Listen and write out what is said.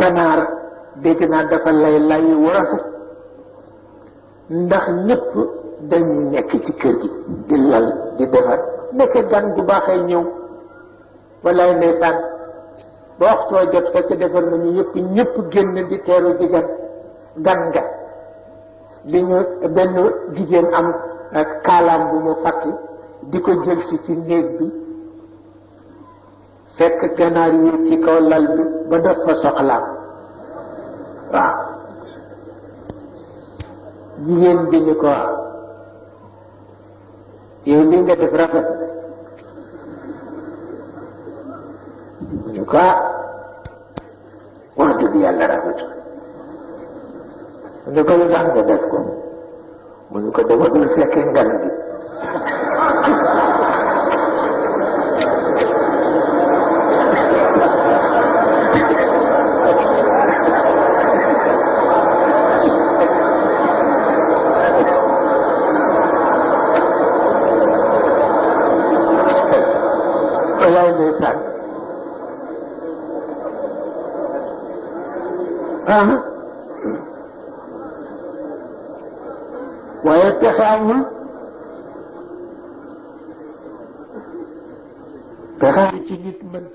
ganaar dégg naa dafa lay wu rafet ndax ñëpp dañuy nekk ci kër gi di lal di defar nekk gan gu baaxee ñëw wallaay ndeysaan ba waxtu wa jot fekk defar nañu ñëpp génn di teeru ji gan nga li ñu benn jigéen am kaalaam bu mu fàtti di ko jël si ci néeg bi fekk ganaar yi ci kaw lal bi ba def fa soxlaam waaw jigéen bi ni ko yow li nga def rafet ni ko wax dëgg yàlla rafet mu ne ko lu tax nga def ko mu ne ko dama dul fekke ngan gi wallaay ndeysaan waaye pexe amul pexe ci nit mën